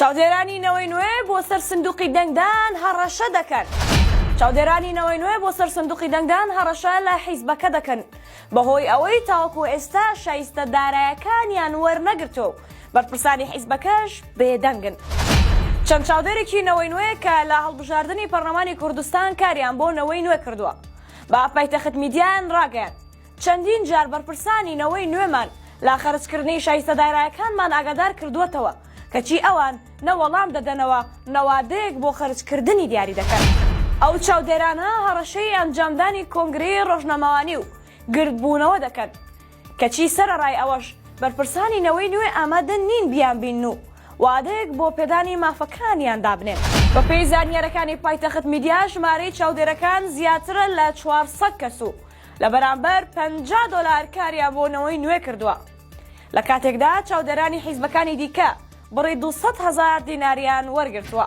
چاودێرانی نەوەی نوێ بۆ سەر سندوقی دەنگدان هەڕەشە دەکەن. چاودێرانی نەوەی نوێ بۆ سەر سندوقی دەنگدان هەڕەشە لە حیزبەکە دەکەن بەهۆی ئەوەی تاوەکو ئێستا شایستە دارایەکانیان وەرنەگرتووە و بەرپرسانی حیزبەکەش بێدەنگن. چەند چاودێرێکی نەوەی نوێ کە لە هەڵبژاردنی پەرلەمانی کوردستان کاریان بۆ نەوەی نوێ کردووە بە پایتەخت میدیایان ڕاگەیاند، چەندین جار بەرپرسانی نەوەی نوێمان لە خەرجکردنی شایستە دارایەکانمان ئاگادار کردووەتەوە، کەچی ئەوان نە وەڵام دەدەنەوە نە وادەیەک بۆ خەرجکردنی دیاری دەکەن. ئەو چاودێرانە هەڕەشەی ئەنجامدانی کۆنگرەی ڕۆژنامەوانی و گردبوونەوە دەکەن، کەچی سەرەڕای ئەوەش بەرپرسانی نەوەی نوێ ئامادە نین بیانبینن و وادەیەک بۆ پێدانی مافەکانیان دابنێن. بەپێی زانیارەکانی پایتەخت میدیا ژمارەی چاودێرەکان زیاترە لە 400 کەس و لە بەرامبەر 50 دۆلار کاریان بۆ نەوەی نوێ کردووە. لە کاتێکدا چاودێرانی حیزبەکانی دیکە بڕی 200 هەزار دیناریان وەرگرتووە.